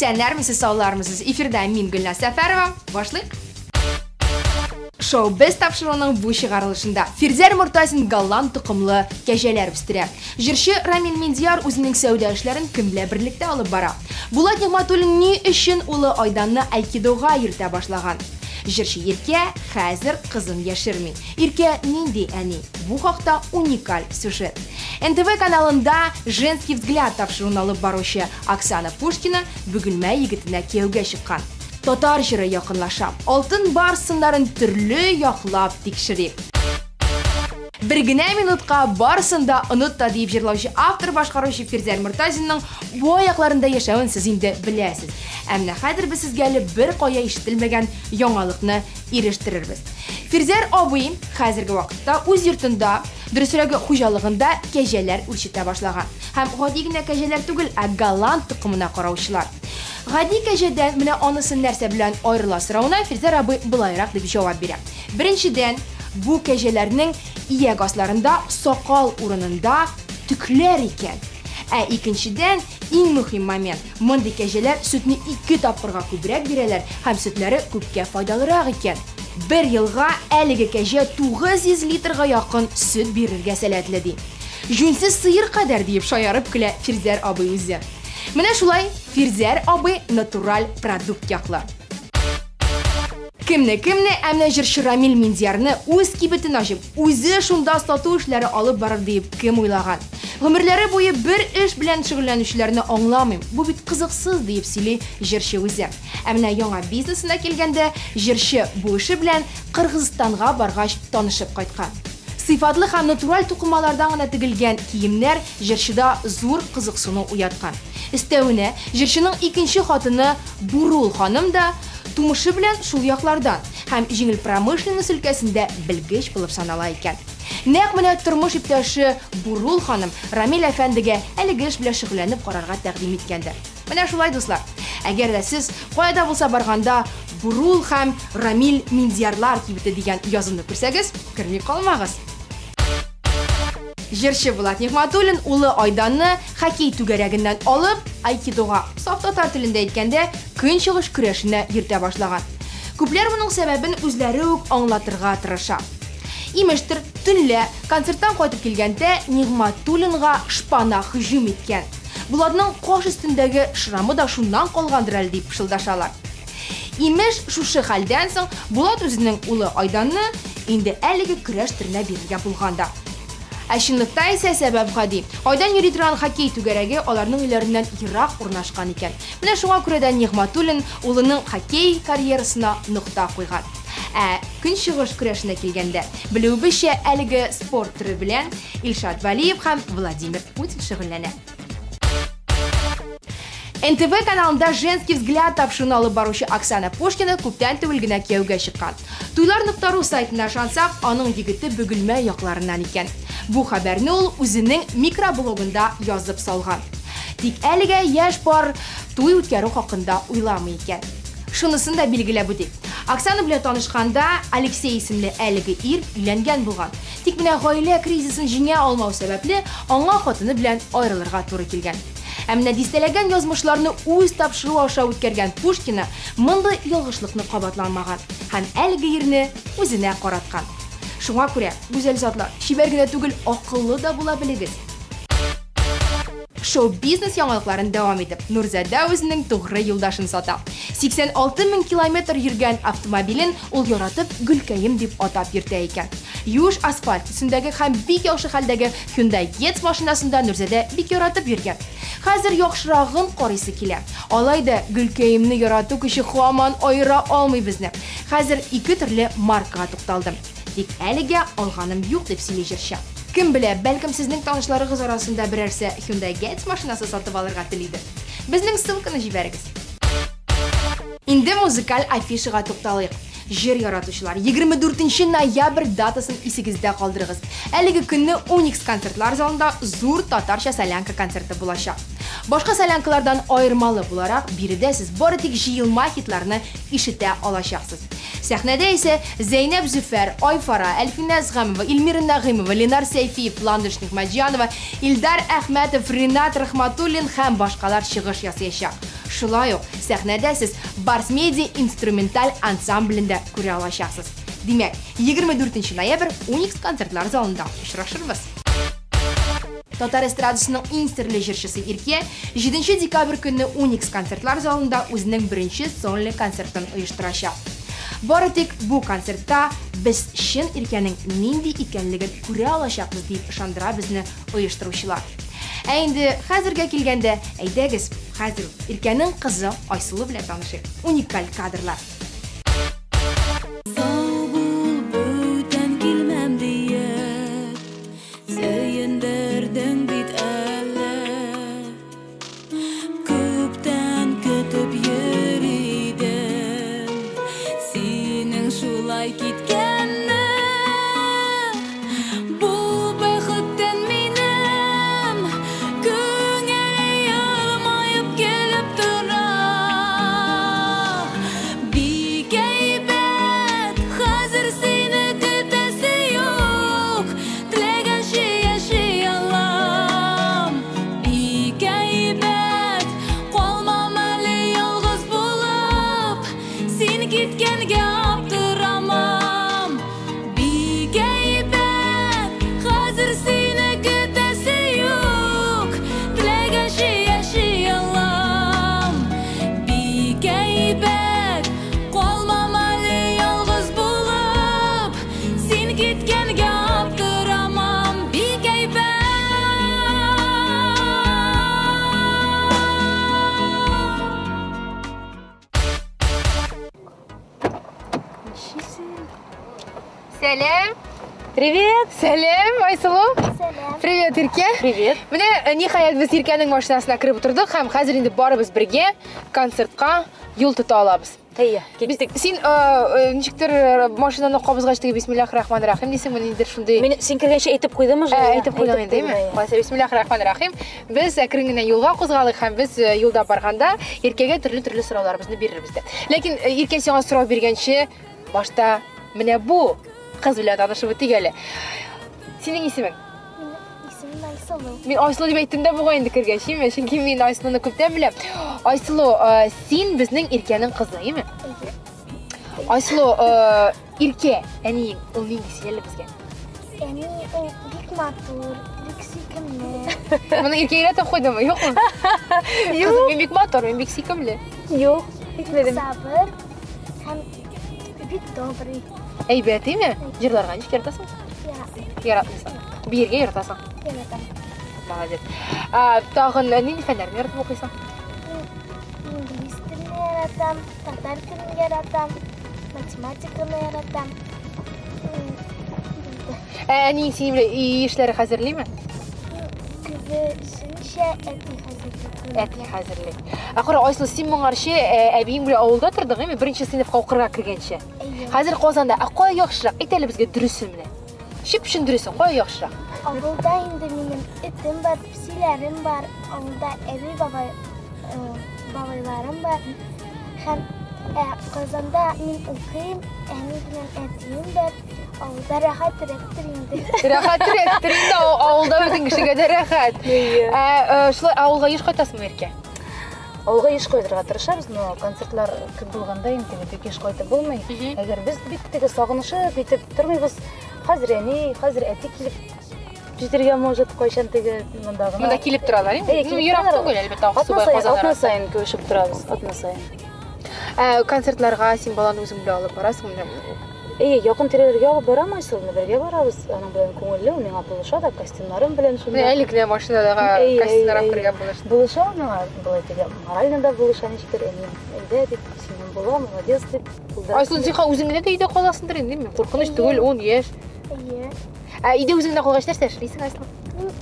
Исәннәрмесез, саулармысыз? Эфирда мин Гөлназ Сәфәрова. Башлыйк. Шоу-без тапшыруының бу чыгарылышында Фирзәр Мортазин голланд токымлы кәҗәләр үстерә. Җырчы Рамил Миндияр үзенең сәүдә эшләрен кем белән берлектә алып бара? Булат Нигъмәтуллин ни өчен улы Айданны айкидога йөртә башлаган? Җырчы Иркә хәзер кызын яшерми. Иркә нинди әни? Бу хакта уникаль сюжет. НТВ каналында Женский взгляд тапшыруын алып баручы Оксана Пушкина Бөгелмә егетенә кияүгә чыккан. Татар җыры якынлаша. Алтын барс сыннарын төрле яклап тикшерик. Бер генә минутка барысын да оныт та диеп җырлаучы автор-башкаручы Фирзәр Мортазинның Буа якларында яшәвен сез инде беләсез. Ә менә хәзер без сезгә әле беркая ишетелмәгән яңалыкны ирештерербез. Фирзәр абый хәзерге вакытта үз йортында, дөресрәге хуҗалыгында кәҗәләр үрчетә башлаган. Һәм гади генә кәҗәләр түгел, ә голланд токымына караучылар. Гади кәҗәдән менә анысы нәрсә белән аерыла соравына Фирзәр абый болайрак дип җавап бирә. Беренчедән, бу кәҗәләрнең ияк асларында сакал урынында төкләр икән. Ә икенчедән, иң мөһим момент, мондый кәҗәләр сөтне ике тапкырга күбрәк бирәләр һәм сөтләре күпкә файдалырак икән. Бер елга әлеге кәҗә 900 литрга якын сөт бирергә сәләтле, ди. Җүнсез сыер кадәр, диеп шаярып көлә Фирзәр абый үзе. Менә шулай Фирзәр абый натураль продукт яклы. Кемне-кемне, ә менә җырчы Рамил Миндиярны үз кибетен ачып, үзе шунда сату эшләре алып барыр диеп кем уйлаган? Гомерләре буе бер эш белән шөгыльләнүчеләрне аңламыйм, бу бит кызыксыз, диеп сөйли җырчы үзе. Ә менә яңа бизнесына килгәндә, җырчы бу эше белән Кыргызстанга баргач танышып кайткан. Сыйфатлы һәм натураль тукымалардан гына тегелгән киемнәр җырчыда зур кызыксыну уяткан. Өстәвенә, җырчының икенче хатыны Бурул ханым да тумышы белән шул яклардан һәм җиңел промышленность өлкәсендә белгеч булып санала икән. Нәкъ менә тормыш иптәше Бурул ханым Рамил әфәндегә әлеге эш белән шөгыльләнеп карарга тәкъдим иткәндер. Менә шулай, дуслар. Әгәр дә сез кая да булса барганда Бурул һәм Рамил Миндиярлар кибете дигән язуны күрсәгез, керми калмагыз. Җырчы Булат Нигъмәтуллин улы Айданны хоккей түгәрәгеннән алып, айкидога, саф татар телендә әйткәндә, көнчыгыш көрәшенә йөртә башлаган. Күпләр моның сәбәбен үзләре үк аңлатырга тырыша. Имештер, төнлә концерттан кайтып килгәндә Нигъмәтуллинга шпана һөҗүм иткән. Булатның каш өстендәге шрамы да шуннан калгандыр әле, дип пышылдашалар. Имеш, шушы хәлдән соң Булат үзенең улы Айданны инде әлеге көрәш төренә бирергә булган да. Ә чынлыкта исә сәбәп гади. Айдан йөри торган хоккей түгәрәге аларның өйләреннән ерак урнашкан икән. Менә шуңа күрә дә Нигъмәтуллин улының хоккей карьерасына нокта куйган. Ә көнчыгыш көрәшенә килгәндә, белүебезчә, әлеге спорт төре белән Илшат Вәлиев һәм Владимир Путин шөгыльләнә. НТВ каналында Женский взгляд тапшыруын алып баручы Оксана Пушкина күптән түгел генә кияүгә чыккан. Туйлар нокта ру сайтына ышансак, аның егете Бөгелмә якларыннан икән. Бу хәбәрне ул үзенең микроблогында язып салган. Тик әлегә яшь пар туй үткәрү хакында уйламый икән. Шунысын да билгеләп үтик. Оксана белән танышканда Алексей исемле әлеге ир өйләнгән булган. Тик менә гаилә кризисын җиңә алмау сәбәпле, аңа хатыны белән аерылырга туры килгән. Ә менә дистәләгән язмышларны үз тапшыруы аша үткәргән Пушкина мондый ялгышлыкны кабатламаган һәм әлеге ирне үзенә караткан. Шуңа күрә, гүзәл затлар, чибәр генә түгел, акыллы да була белегез. Шоу-бизнес яңалыкларын дәвам итеп, Нурзадә үзенең тугры юлдашын сата. 86 мең километр йөргән автомобилен ул яратып Гөлкәем дип атап йөртә икән. Юеш асфальт төсендәге һәм бик яхшы хәлдәге Hyundai Getz машинасында Нурзадә бик яратып йөргән. Хәзер яхшырагын карыйсы килә. Алай да Гөлкәемне ярату көче һаман аера алмый безне. Хәзер ике төрле маркага тукталдым. Тик әлегә алганым юк, дип сөйли җырчы. Кем белә, бәлкем сезнең танышларыгыз арасында берәрсе Hyundai Getz машинасы сатып алырга телидер. Безнең ссылканы җибәрегез. Инде музыкаль афишага тукталыйк. Җыр яратучылар, 24 нче ноябрь датасын исегездә калдырыгыз. Әлеге көнне Уникс концертлар залында зур татарча солянка концерты булачак. Башка солянкалардан аермалы буларак, биредә сез бары тик җыелма хитларны ишетә алачаксыз. Сәхнәдә исә Зәйнәб Зөфәр, Айфара, Әлфинә Әзгамова, Эльмира Нәгыймова, Ленар Сәйфиев, Ландыш Нигъмәтҗанова, Илдар Әхмәтов, Ринат Рахматуллин һәм башкалар чыгыш ясаячак. Шулай ук сәхнәдә сез Барс Медиа инструменталь ансамблен дә күрә алачаксыз. Димәк, 24 ноябрь Уникс концертлар залында очрашырбыз. Татар эстрадасының иң серле җырчысы Иркә 7 декабрь көнне Уникс концертлар залында үзенең беренче сольный концертын оештырачак. Бары тик бу концертта без чын Иркәнең нинди икәнлеген күрә алачакбыз, дип ышандыра безне оештыручылар. Ә инде хәзергә килгәндә, әйдәгез, хәзер үк Иркәнең кызы Айсылу белән танышыйк. Уникаль кадрлар. Сау бул, бүтән килмәм диеп, сөендердең бит әле. Күптән көтеп йөри идем, синең шулай киткәнне. Бу бәхеттән минем күңел елмаеп килеп тора. Бик әйбәт, хәзер сине көтәсе юк, теләгәнчә яши алам. Бик әйбәт, калмам әле ялгыз булып, син киткәнгә аптырамам. Бик әйбәт, хәзер сине көтәсе юк, теләгәнчә яши алам. Бик әйбәт, калмам әле ялгыз булып, син киткәнгә аптырамам. Бик әйбәт. Сәлам! Привет! Сәлам, Айсылу! Сәлам. Привет, Иркә! Привет! Менә ниһаять без Иркәнең машинасына кереп утырдык һәм хәзер инде барыбыз бергә концертка юл тота алабыз. Әйе, киттек. Син ничектер машинаны кабызгач теге бисмиллахир рахманир рахим дисең, менә ниндидер шундый. Мин син кергәнче әйтеп куйдым уже. Әйтеп куйдың инде, әйме? Алайса, бисмиллахир рахманир рахим. Без әкрен генә юлга кузгалыйк һәм без юлда барганда Иркәгә төрле-төрле сорауларыбызны бирербез дә. Ләкин Иркә сиңа сорау биргәнче башта менә бу кыз белән танышып үтик әле. Синең исемең? Минем исемем Айсылу. Мин Айсылу дип әйттем дә бугай инде кергәч, име? Чөнки мин Айсылуны күптән беләм. Айсылу, син безнең Иркәнең кызы, име? Әйе. Айсылу, Иркә, әниең, ул нинди сөйләле безгә? Әни ул бик матур, бик сөйкемле. Моны Иркә өйрәтеп куйдымы, юкмы? Кызым, мин бик матур, мин бик сөйкемле. Юк, Бик әйтмәдем. сабыр һәм бик добрый. Әйбәт, име? Җырларга ничек яратасың? Я Яратмыйсың. Биергә яратасың. яратам. Молодец. Тагын нинди фәннәрне яратып укыйсың? Мин инглиз телен яратам, татар телен яратам, математиканы яратам. Булды. Әниең синең белән өй эшләре хәзерлиме? Күбесенчә әти хәзерли. Әти хәзерли. Ә кара, Айсылу, син моңарчы әбиең белән авылда тордың, әйме? Беренче сыйныфка укырга кергәнче. Әйе. Хәзер Казанда. Ә кая яхшырак? Әйт әле безгә дөресен менә. Чып-чын дөресен, кая яхшырак? Авылда инде минем этем бар, песиләрем бар, авылда әби бабай, бабайларым бар. Һәм Казанда мин укыйм, әни белән әтием бар. Авылда рәхәтрәктер инде. Рәхәтрәктер инде, авылда бөтен кешегә дә рәхәт. Ә, шулай авылга еш кайтасыңмы, Иркә? Авылга еш кайтырга тырышабыз, но концертлар күп булганда инде бик еш кайтып булмый. Әгәр без бик теге сагынышып итеп тормыйбыз, хәзер әни, хәзер әти килеп җитәргә может, кайчан теге монда гына. Монда килеп торалар, инде. Әйе, Ну, килеп ерак торалар. түгел, әлбәттә, Атна Аксубай, саен, Казан атна арасы. саен күрешеп торабыз, атна саен. Концертларга син баланы үзең белән алып барасың, менә. Әйе, якын тирәләргә алып барам Айсылны, бергә барабыз. Аның белән күңелле, ул миңа булыша да, костюмнарым белән шунда. Менә әле генә машинадагы Әйе, костюмнар әйе, алып керергә булышты. Булыша ул миңа, болай теге морально да булыша ничектер, әнием, әйдә дип, синең була, молодец дип. Булдыра. Айсылу, син үзең генә дә өйдә каласыңдыр инде, мин куркыныч түгел, 10 яшь. Әйе. Ә өйдә үзең генә калгач нәрсә эшлисең, Айсылу? Мин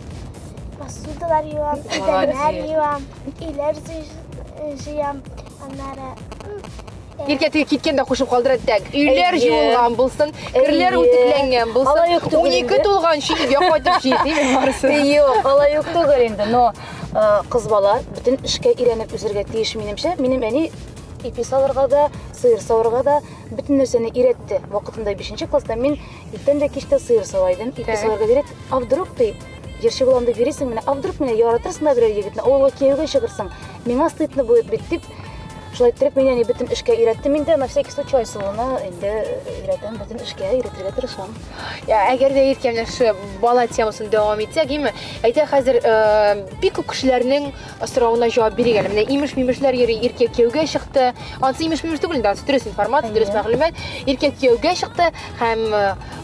посудалар юам, идәннәр Молодец. юам, өйләр җыям, аннары Иркә теге киткәндә кушып калдыра, так, өйләр Әйе. җуылган булсын, керләр Әйе. үтүкләнгән булсын. Алай ук түгел 12 инде. тулганчы өйгә кайтып җитми барысы. Юк, алай ук түгел инде, но кыз бала бөтен эшкә өйрәнеп үсәргә тиеш минемчә. Минем әни ипи салырга да, сыер савырга да, бөтен нәрсәне өйрәтте. Вакытында 5 класста мин иртән дә кич тә сыер сава идем, ипи салырга өйрәтте. А вдруг ты җырчы булам дип йөрисең, менә, а вдруг менә яратырсың да берәр егетне, авылга кияүгә чыгырсың, миңа стыдно будет бит дип, шулай иттереп мине әни бөтен эшкә өйрәтте. Мин дә на всякий случай Айсылуны инде өйрәтәм, бөтен эшкә өйрәтергә тырышам. Әгәр дә Иркә менә шушы бала темасын дәвам итсәк, име, әйтә хәзер бик күп кешеләрнең соравына җавап бирик әле. Менә имеш-мимешләр йөри, Иркә кияүгә чыкты. Ансы имеш-мимеш түгел инде, ансы дөрес информация, дөрес мәгълүмат. Иркә кияүгә чыкты һәм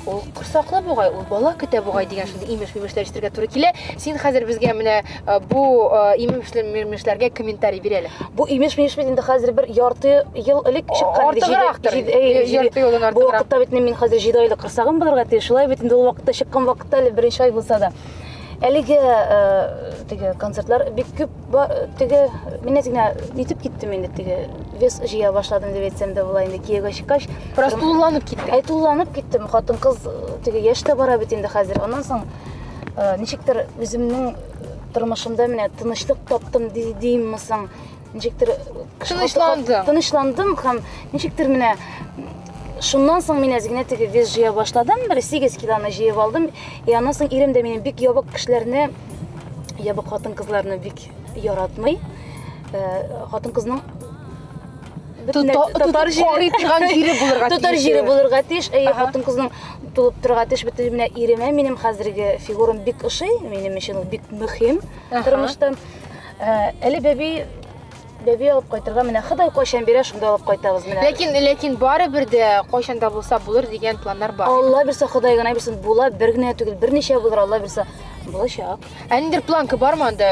ул корсаклы бугай, ул бала көтә бугай дигән шундый имеш-мимешләр ишетергә туры килә. Син хәзер безгә менә бу имеш-мимешләргә комментарий бир әле. Бу имеш-мимеш бит инде хәзер бер ярты ел элек чыккан иде. Артыграктыр. Ярты елдан артыграк. Бу вакытта бит мин хәзер 7 айлык корсагым булырга тиеш. Шулай бит инде ул вакытта чыккан вакытта әле беренче ай булса да. Әлеге теге концертлар бик күп теге мин әз генә нитеп киттем инде, теге вес җыя башладым дип әйтсәм дә була инде кияүгә чыккач. Бераз тулыланып киттең. Әй, тулыланып киттем. Хатын-кыз теге яшь тә бара бит инде хәзер. Аннан соң ничектер үземнең тормышымда менә тынычлык таптым димме соң? Ничектер тынычландым. Тынычландым һәм ничектер менә шуннан соң мин әз генә теге вес җыя башладым, бер 8 килоны җыеп алдым. И аннан соң ирем дә минем бик ябык кешеләрне, ябык хатын-кызларны бик яратмый. Хатын-кызның татар җире булырга тиеш. Татар җире булырга тиеш. Әйе, хатын-кызның тулып торырга тиеш. Бөтен менә иремә минем хәзерге фигурам бик ошый, минем өчен ул бик мөһим тормышта. Әле бәби алып кайтырга менә Ходай кайчан бирә, шунда алып кайтабыз менә. Ләкин барыбер дә кайчан да булса булыр дигән планнар бар. Алла бирсә, Ходай гына бирсен, була, бер генә түгел, берничә булыр, Алла бирсә, булачак. Ә ниндидер планка бармы анда?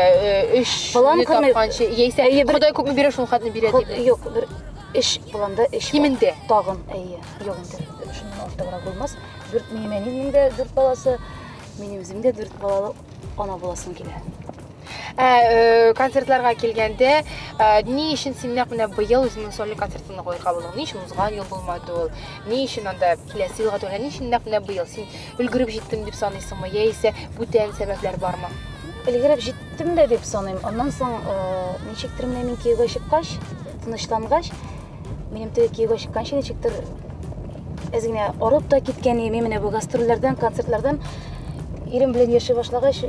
Өч тапканчы, яисә Ходай күпме бирә, шул хәтле бирә дип. Юк, бер эш планда эш. Кимендә. Тагын, әйе, юк инде, шуннан артыграк булмас. Дүрт минем әниемнең дә дүрт баласы, минем үзем дә дүрт балалы ана буласым килә. Концертларга килгәндә, ни өчен син нәкъ менә быел үзеңнең сольный концертыңны куярга булдың? Ни өчен узган ел булмады ул? Ни өчен анда киләсе елга түгел? Ни өчен нәкъ менә быел? Син өлгереп җиттем дип саныйсыңмы, яисә бүтән сәбәпләр бармы? Өлгереп җиттем дә дип саныйм. Аннан соң ничектер менә мин кияүгә чыккач, тынычлангач, минем теге кияүгә чыкканчы ничектер әз генә арып та киткән идем. Мин менә бу гастрольләрдән, концертлардан ирем белән яши башлагач,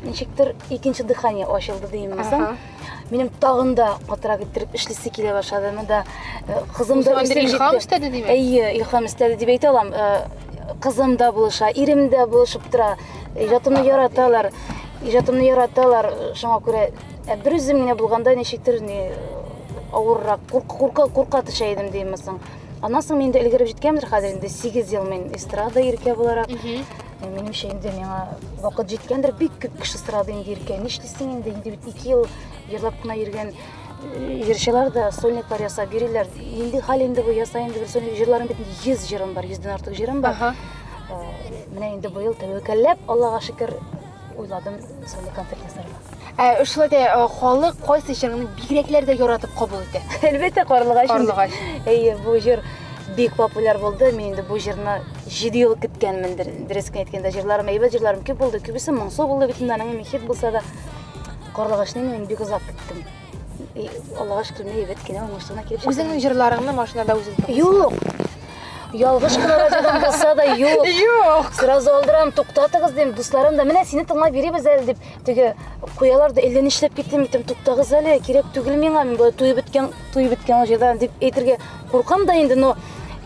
ничектер икенче дыхание ачылды димме соң. Минем тагын да катырак иттереп эшлисе килә башлады. Монда кызым да үсеп җитте. Илһам өстәде димме? Әйе, илһам өстәде дип әйтә алам. Кызым да булыша, ирем дә булышып тора. Иҗатымны яраталар. Иҗатымны яраталар. Шуңа күрә бер үзем генә булганда ничектер ни авыррак, курка төшә идем димме соң. Аннан соң мин инде өлгереп җиткәнмдер, хәзер инде 8 ел мин эстрада Иркә буларак. Минемчә инде миңа вакыт җиткәндер, бик күп кеше сорады инде Иркә, нишлисең инде, инде бит 2 ел йырлап кына йөргән җырчылар да сольниклар ясап йөриләр. Инде хәл инде бу яса инде бер сольник җырларым бит инде 100 җырым бар, 100дән артык җырым бар. Менә инде быел тәвәккәлләп, Аллага шөкер, уйладым сольник концерт ясарга. Шулай да халык кайсы җырыңны бигрәкләр дә яратып кабул итә? Әлбәттә, Карлыгач. Карлыгач. Әйе, бу җыр бик популяр булды. Мин инде бу җырны 7 ел көткәнмендер. Дөрес кенә әйткәндә, җырларым әйбәт җырларым күп булды. Күбесе моңсу булды бит инде, аның хит булса да. Карлыгачны мин бик озак көттем. Аллага шөкер, менә әйбәт кенә уңышлы гына килеп чыкты. Үзеңнең җырларыңны машинада үзең тыңлыйсың? Юк. Ялгыш кына радиодан булса да юк. Юк. Сразу алдырам, туктатыгыз дим, дусларым да, менә сине тыңлап йөрибез әле дип, теге куялар да, әллә нишләп киттем, әйтәм, туктагыз әле, кирәк түгел миңа, мин болай туеп беткән, туеп беткән ул җырдан дип әйтергә куркам да инде, но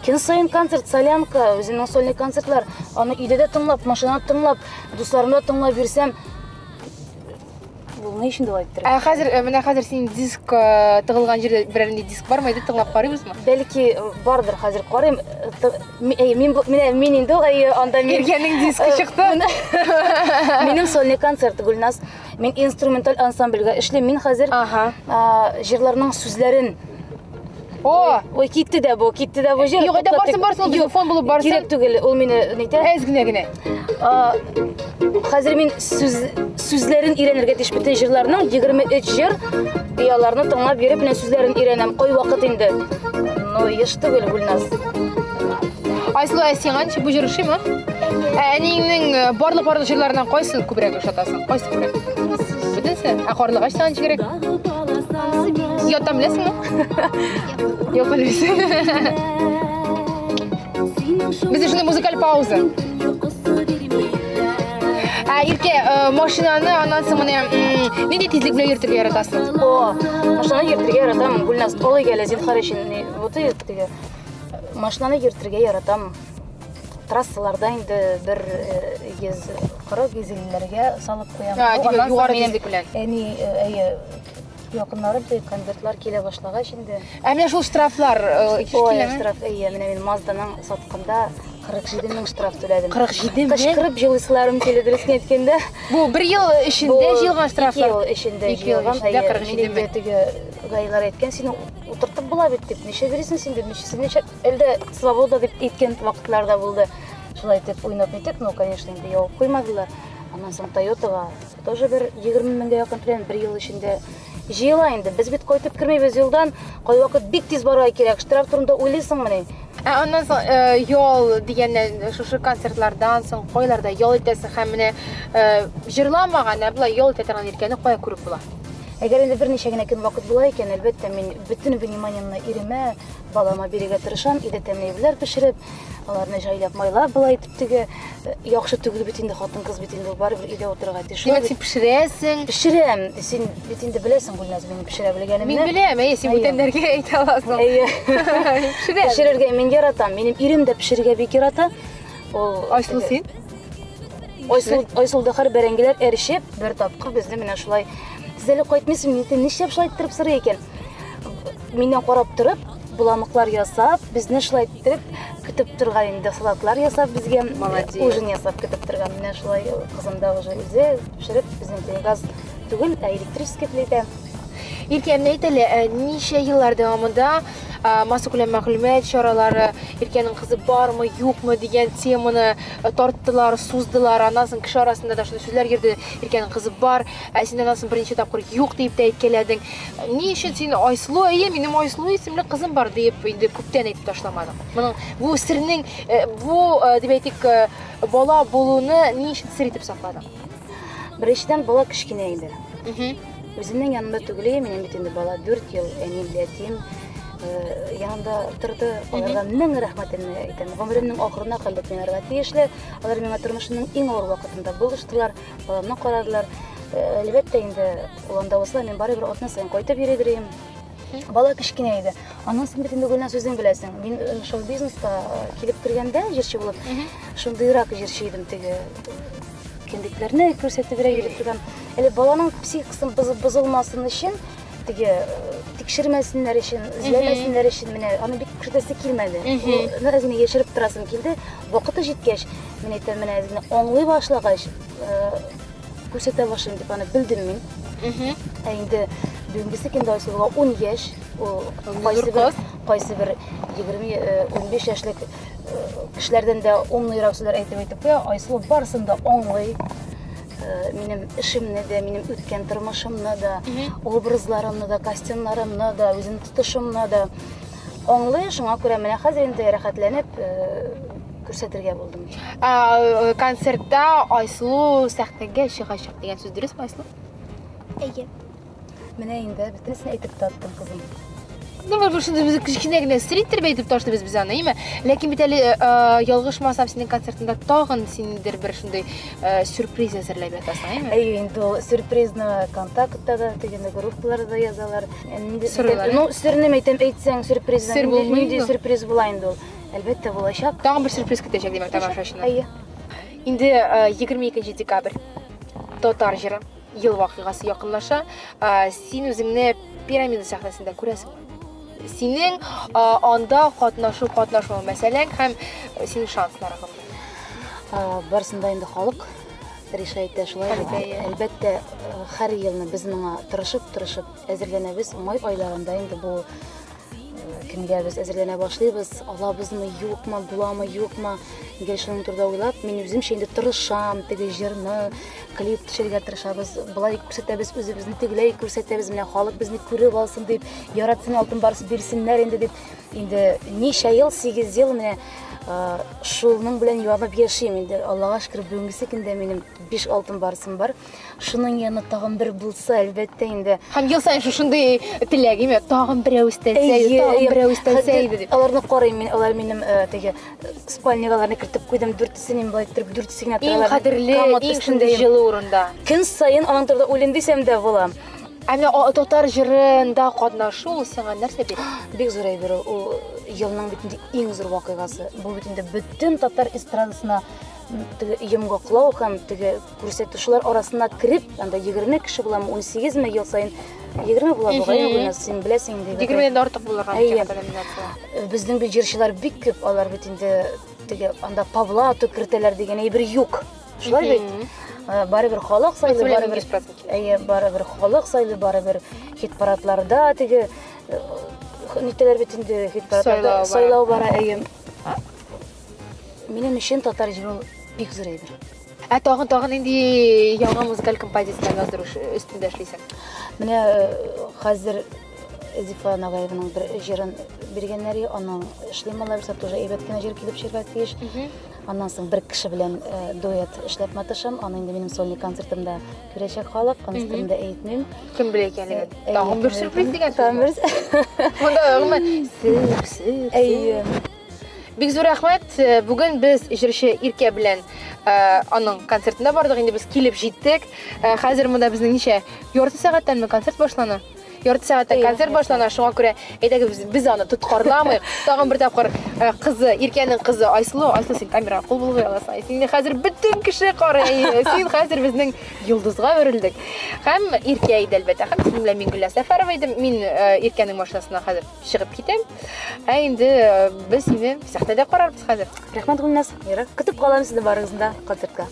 көн саен концерт, солянка, үземнең сольный концертлар, аны өйдә дә тыңлап, машинада тыңлап, дусларымда тыңлап йөрсәм, булмый өчен дә әйттереп. Ә хәзер, менә хәзер син диск тыгылган җирдә берәр нинди диск бармы, әйдә тыңлап карыйбызмы? Бәлки бардыр, хәзер карыйм. Мин бу, менә мин инде ул, әйе, анда мин Иркәнең дискы чыкты. Минем сольный концерт, Гөлназ. Мин инструменталь ансамбльгә эшлим. Мин хәзер, җырларның сүзләрен О! Ой, китте дә бу, китте дә бу җыр. Юк, әйдә барсын, барсын, ул безнең фон булып барсын. Кирәк түгел, ул мине нитә. Әз генә генә. Хәзер мин сүзләрен өйрәнергә тиеш бөтен җырларның, 23 җыр, и аларны тыңлап йөреп, менә сүзләрен өйрәнәм. Кай вакыт инде? Ну, еш түгел, Гөлназ. Айсылу, ә сиңа ничек бу җыр ошыймы? Ә әниеңнең барлык җырларыннан кайсын күбрәк ошатасың? Кайсы күбрәк? Бөтенесе? Ә Карлыгач сиңа ничегрәк? Анысы бик Яттан беләсеңме? Юк, белмисең. Бездә шундый музыкаль пауза. Ә, Иркә, машинаны аннан соң менә нинди тизлек белән йөртергә яратасың? О, машинаны йөртергә яратам. Гөлназ, алыйк әле, зинһар өчен. Вот теге машинаны йөртергә яратам. Трассаларда инде бер 140, 150-ләргә салып куям. Димәк, югары тизлек белән. Әни, әйе, якыннарым теге конвертлар килә башлагач инде. Ә менә шул штрафлар еш киләме? Штраф, әйе, менә мин Мазданың сатканда 47 мең штраф түләдем. 47 мең? Кычкырып җылыйсыларым килде, дөресен әйткәндә. Бу бер ел эчендә җыелган штрафлар? 2 ел эчендә җыелган, әйе. 47 мең. Теге гаиләр әйткән, сине утыртып була бит дип, ничә бирәсең син дип, ничә, ничә, әлдә свобода дип әйткән вакытлар да булды. Шулай итеп уйнап нитеп, ну, конечно, инде ябып куймадылар. Аннан соң Тойотага тоже бер 20 меңгә якын түләдем, бер ел эчендә җыела инде. Без бит кайтып кермибез юлдан, кайвакыт бик тиз барырга кирәк, штраф турында уйлыйсыңмыни? Ә аннан соң ял дигәннән, шушы концертлардан соң кайларда ял итәсең һәм менә җырламаган, ә болай ял итә торган Иркәне кая күреп була? Әгәр инде берничә генә көн вакыт була икән, әлбәттә, мин бөтен вниманиемне иремә, балама бирергә тырышам, өйдә тәмле әйберләр пешереп, аларны җайлап, майлап болай итеп теге, яхшы түгел бит инде, хатын-кыз бит инде ул барыбер өйдә утырырга тиеш. Димәк, син пешерәсең? Пешерәм. Син бит инде беләсең, Гөлназ, минем пешерә белгәнемне. Мин беләм, әйе, син бүтәннәргә әйтә аласың. Әйе. Пешерәм. Пешерергә мин яратам. Минем ирем дә пешерергә бик ярата. Ул Айсылу син? Айсылу, Айсылу да хәр бәрәңгеләр әрчеп, бер тапкыр безне менә шулай, сез әле кайтмыйсыз, мин әйтәм, нишләп шулай иттереп сорый икән? Миннән карап торып, боламыклар ясап, безне шулай иттереп көтеп торган инде, салатлар ясап безгә, Молодец. ужин ясап көтеп торган. Менә шулай кызым да уже үзе пешереп, безнең теге газ түгел, ә электрический плитә. Иркә, менә әйт әле, ничә еллар дәвамында массакүләм мәгълүмат чаралары Иркәнең кызы бармы, юкмы дигән теманы тарттылар, суздылар. Аннан соң кеше арасында да шундый сүзләр йөрде. Иркәнең кызы бар, ә син аннан соң берничә тапкыр юк дип тә әйткәләдең. Ни өчен син Айсылу, әйе, минем Айсылу исемле кызым бар дип инде күптән әйтеп ташламадың? Моның бу сернең, бу, дип әйтик, бала булуны ни өчен сер итеп сакладың? Беренчедән, бала кечкенә инде. Үземнең янымда түгел иде, минем бит инде бала 4 ел, әнием белән әтием янында торды. Аларга мең рәхмәтемне әйтәм. Гомеремнең ахырына кадәр мин аларга тиешле. Алар миңа тормышымның иң авыр вакытында булыштылар, баламны карадылар. Әлбәттә инде, ул анда булса, мин барыбер атна саен кайтып йөридер идем. Бала кечкенә иде. Аннан соң бит инде Гөлназ үзең беләсең. Мин шоу-бизнеска килеп кергәндә җырчы булып, шундыйрак җырчы идем теге кендекләрне күрсәтебрәк йөреп торган. Әле баланың психикасын бозылмасын өчен, теге тикшермәсеннәр өчен, эзләмәсеннәр өчен менә аны бик күрсәтәсе килмәде. Ул әз генә яшереп торасым килде. Вакыты җиткәч, мин әйтәм, менә әз генә аңлый башлагач, күрсәтә башлыйм дип аны белдем мин. Ә инде бүгенгесе көндә Айсылуга 10 яшь, ул кайсы бер егерме, унбиш яшьлек кешеләрдән дә умныйрак сүзләр әйтеп әйтеп куя. Айсылу барысын да аңлый. Минем эшемне дә, минем үткән тормышымны да, образларымны да, костюмнарымны да, үзем тотышымны да аңлый. Шуңа күрә менә хәзер инде рәхәтләнеп күрсәтергә булдым. Концертта Айсылу сәхнәгә чыгачак дигән сүз дөресме, Айсылу? Әйе. Менә инде бөтенесен әйтеп таттым, кызым. Ну, бер шундый без кечкенә генә сер иттереп әйтеп ташлыйбыз без аны, әйеме? Ләкин бит әле ялгышмасам, синең концертыңда тагын синдер бер шундый сюрприз әзерләп ятасың, әйеме? Әйе, инде ул сюрпризны контактта да, тегенде группаларда да язалар. Инде Сорыйлар, ну, серне әйтәм, әйтсәң, сюрпризны Сер булмый нинди инде. сюрприз була инде ул? Әлбәттә, булачак. Тагын бер сюрприз көтәчәк, димәк, тамашачыны. Әйе. Инде егерме икенче декабрь. Татар җыры ел вакыйгасы якынлаша. Син үзеңне пирамида сәхнәсендә күрәсеңме? Синең анда катнашу, катнашмау мәсәлән, һәм синең шансларың гомумән? Барысын да инде халык решает итә шулай бит. Әлбәттә. Әлбәттә, һәр елны без моңа тырышып-тырышып әзерләнәбез. Май айларында инде бу көнгә без әзерләнә башлыйбыз. Алабызмы, юкмы, буламы, юкмы? Гел шуның турында уйлап, мин үземчә инде тырышам, теге җырны, клип төшерергә тырышабыз. Болай күрсәтәбез үзебезне, тегеләй күрсәтәбез, менә халык безне күреп алсын дип, яратсын, алтын барысы бирсеннәр инде дип. Инде ничә ел, 8 ел менә Шуның белән юанып яшим инде. Аллага шөкер, бүгенгесе көндә минем 5 алтын барсым бар. Шуның янына тагын бер булса, әлбәттә инде. Һәм ел саен шушындый теләк, име? Тагын берәү өстәлсә иде, тагын берәү өстәлсә иде дип. Аларны карыйм мин, алар минем теге спальняга аларны кертеп куйдым, дүртесен инде болай иттереп, дүртесе генә торалар. Иң кадерле, иң шундый җылы урында. Көн саен аның турында уйлыйм дисәм дә була. Ә менә татар җырында катнашу ул сиңа нәрсә бирә? Бик зур әйбер ул. Ул елның бит инде иң зур вакыйгасы. Бу бит инде бөтен татар эстрадасына теге йомгаклау һәм теге күрсәтү, шулар арасына кереп, анда 20 кеше буламы, 18-ме ел саен 20 була бугай, Гөлназ, син беләсең инде. 20-дән артык булырга мөмкин номинация. Безнең бит җырчылар бик күп, алар бит инде теге анда по блату кертәләр дигән әйбер юк. Шулай бит? Барыбер халык сайлый, барыбер, әйе, барыбер халык сайлый, барыбер хит-парадларда теге нитәләр бит инде, хит-парадларда сайлау бара, әйе. Минем өчен татар җыры ул бик зур әйбер. Ә тагын нинди яңа музыкаль композицияләр яздыру өстендә эшлисең? Менә хәзер Зифа Нагаеваның бер җырын биргәннәр, аның эшлим алар, тоже әйбәт кенә җыр килеп чыгарга тиеш. Аннан соң бер кеше белән дуэт эшләп маташам, аны инде минем сольный концертымда күрәчәк халык, анысын турында әйтмим. Кем белә икәнлеген? Тагын бер сюрприз дигән сүз. Монда гомумән сер, сер. Әйе. Бик зур рәхмәт. Бүген без җырчы Иркә белән аның концертына бардык, инде без килеп җиттек. Хәзер монда безнең ничә? Ярты сәгатьтәнме концерт башлана? Ярты сәгатьтән концерт башлана, шуңа күрә әйдәгез без аны тоткарламыйк. Тагын бер тапкыр кызы, Иркәнең кызы Айсылу, Айсылу, син камерага кул болгый аласың. Сине хәзер бөтен кеше карый. Син хәзер безнең йолдызга әверелдек. Һәм Иркә иде әлбәттә. Һәм синең белән мин Гөлназ Сәфәрова идем. Мин Иркәнең машинасына хәзер чыгып китәм. Ә инде без сине сәхнәдә карарбыз хәзер. Рәхмәт, Гөлназ. Көтеп калам сезне барыгызны да концертка.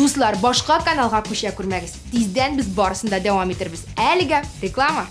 Дуслар, башка каналга күчә күрмәгез. Тиздән без барысын да дәвам итербез. Әлегә реклама.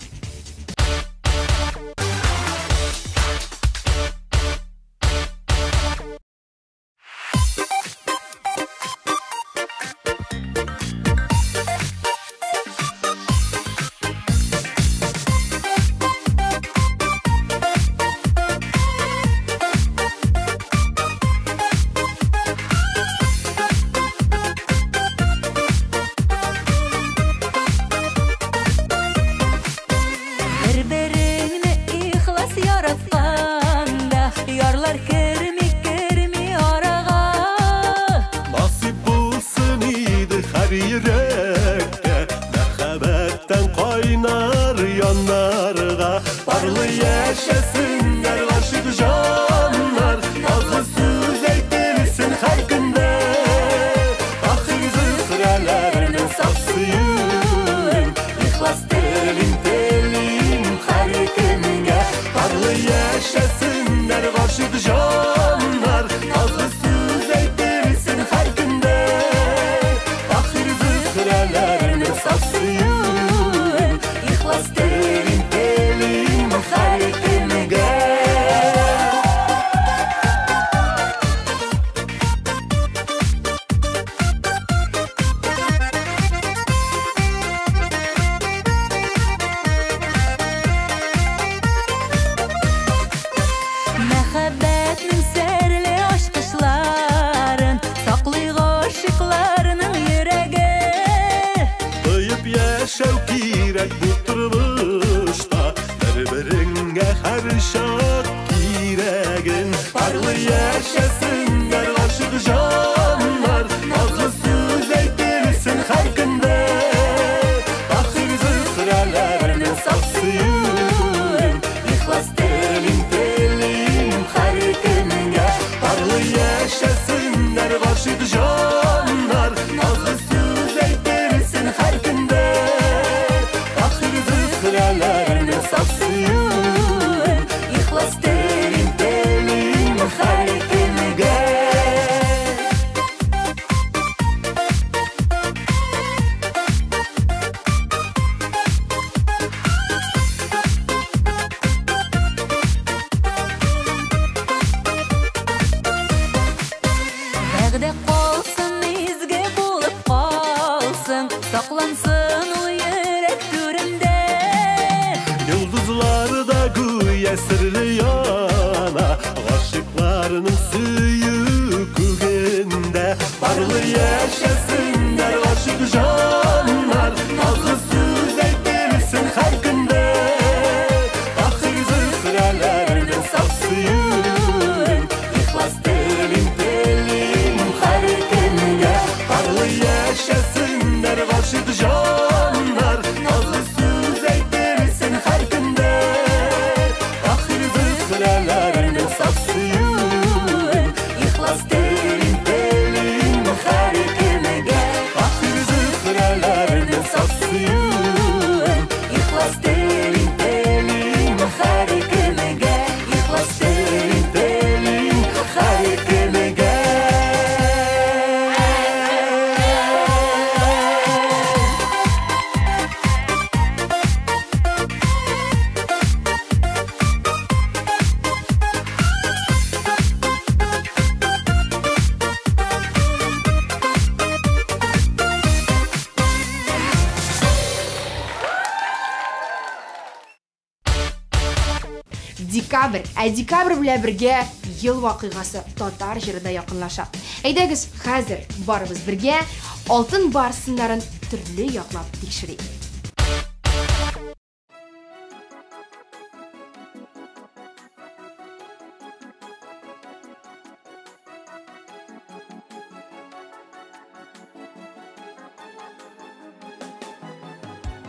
Декабрь, ә декабрь белән бергә ел вакыйгасы татар җыры да якынлаша. Әйдәгез, хәзер барыбыз бергә Алтын Барс сыннарын төрле яклап тикшерик.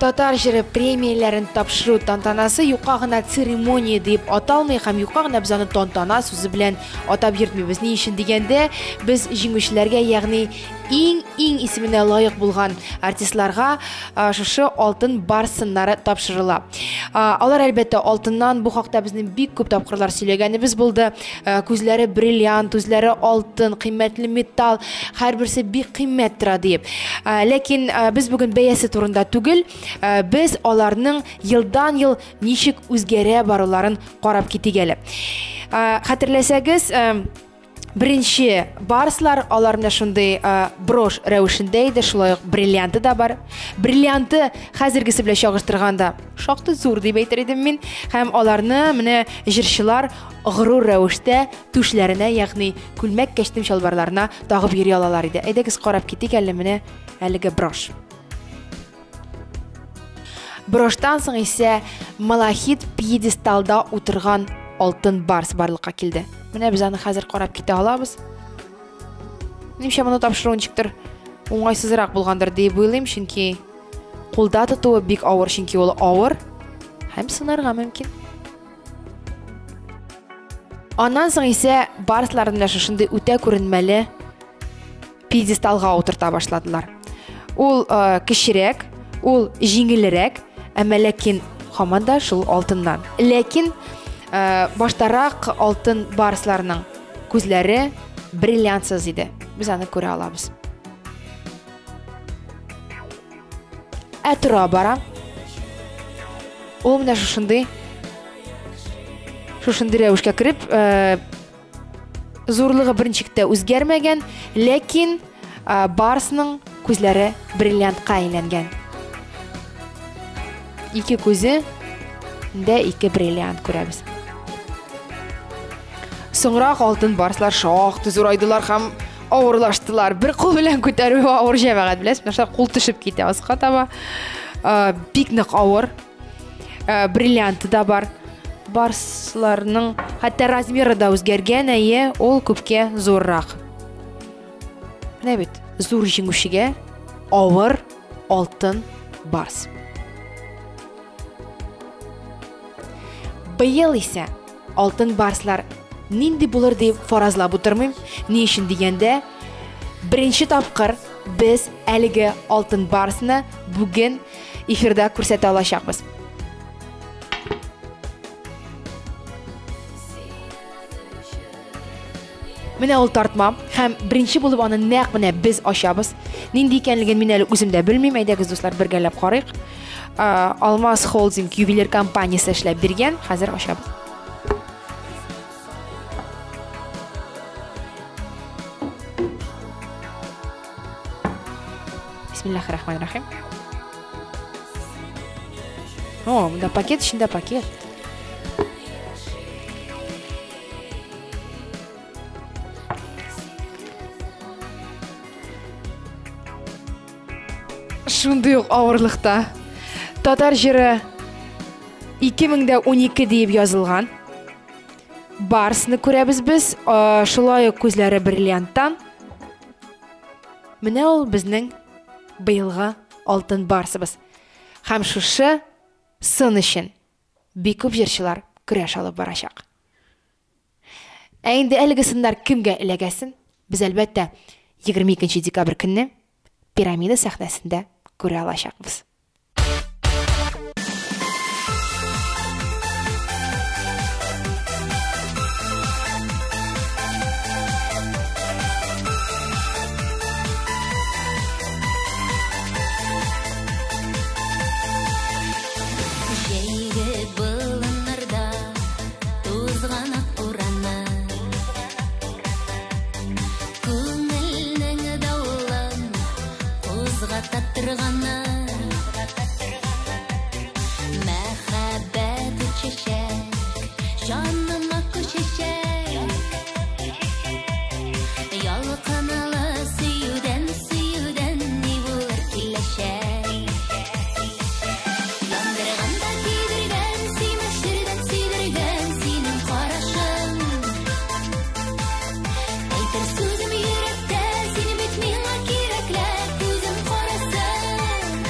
Татар җыры премияләрен тапшыру тантанасы юкка гына церемония дип аталмый һәм юкка гына без аны тантана сүзе белән атап йөртмибез. Ни өчен дигәндә, без җиңүчеләргә, ягъни иң-иң исеменә лаек булган артистларга шушы алтын барс сыннары тапшырыла. Алар, әлбәттә, алтыннан, бу хакта безнең бик күп тапкырлар сөйләгәнебез булды. Күзләре бриллиант, үзләре алтын, кыйммәтле металл, һәрберсе бик кыйммәт тора диеп. Ләкин без бүген бәясе турында түгел, без аларның елдан-ел ничек үзгәрә баруларын карап китик әле. Хәтерләсәгез, беренче барслар, алар менә шундый брошь рәвешендә иде, шулай ук бриллианты да бар. Бриллианты хәзергесе белән чагыштырганда шактый зур дип әйтер идем мин. Һәм аларны менә җырчылар горур рәвештә түшләренә, ягъни күлмәк, кәчтем чалбарларына тагып йөри алалар иде. Әйдәгез карап китик әле менә әлеге брошь. Броштан соң исә малахит пьедесталда утырган алтын барс барлыкка килде. Менә без аны хәзер карап китә алабыз. Минемчә, моны тапшыру ничектер уңайсызрак булгандыр дип уйлыйм, чөнки кулда тотуы бик авыр, чөнки ул авыр һәм сынарга мөмкин. Аннан соң исә барсларны менә шушындый үтә күренмәле пьедесталга утырта башладылар. Ул кечерәк, ул җиңелрәк, әмма ләкин һаман да шул алтыннан. Ләкин баштарак алтын барсларның күзләре бриллиантсыз иде. Без аны күрә алабыз. Ә тора бара ул менә шушындый рәвешкә кереп, зурлыгы берничек тә үзгәрмәгән, ләкин барсның күзләре бриллиантка әйләнгән. Ике күзе дә ике бриллиант күрәбез. Соңрак алтын барслар шактый зурайдылар һәм авырлаштылар. Бер кул белән күтәрү авыр, җәмәгать, беләсез, менә шулай кул төшеп китә аска таба. Бик нык авыр. Бриллианты да бар. Барсларның хәтта размеры да үзгәргән, әйе, ул күпкә зуррак. Менә бит, зур җиңүчегә авыр алтын барс. Быел исә алтын барслар нинди булыр дип фаразлап утырмыйм. Ни өчен дигәндә, беренче тапкыр без әлеге алтын барсны бүген эфирда күрсәтә алачакбыз. Менә ул тартма һәм беренче булып аны нәкъ менә без ачабыз. Нинди икәнлеген мин әле үзем дә белмим. Әйдәгез, дуслар, бергәләп карыйк. Алмаз Холдинг ювелир компаниясе эшләп биргән. Хәзер ачабыз. Бисмиллахир-рахманир-рахим. О, монда пакет эчендә пакет. Шундый ук авырлыкта. Татар җыры 2012 диеп язылган. Барсны күрәбез без, шулай ук күзләре бриллианттан. Менә ул безнең быелгы алтын барсыбыз. Һәм шушы сын өчен бик күп җырчылар көрәш алып барачак. Ә инде әлеге сыннар кемгә эләгәсен, без әлбәттә 22 декабрь көнне Пирамида сәхнәсендә күрә алачакбыз. Җәйге болыннарда тузганак ураны, күңелнең давылын кузгата торганы, мәхәббәт чәчәк, җаныма күчәчәк, ялкынлы сөюдән, сөюдән ни булыр киләчәк. Яндырганда кидергән, сөймәштердән сөйдергән синең карашың. Әйтер сүзем йөрәктә, син бит миңа кирәкле, күзем карасын.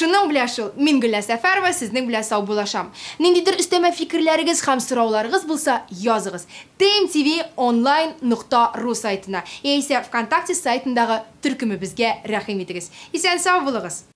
Шуның белән шул, мин Гөлназ Сәфәрова сезнең белән саубуллашам. Ниндидер өстәмә фикерләрегез һәм сорауларыгыз булса, языгыз. tmtvonline.ru сайтына яисә ВКонтакте сайтындагы төркемебезгә рәхим итегез. Исән-сау булыгыз!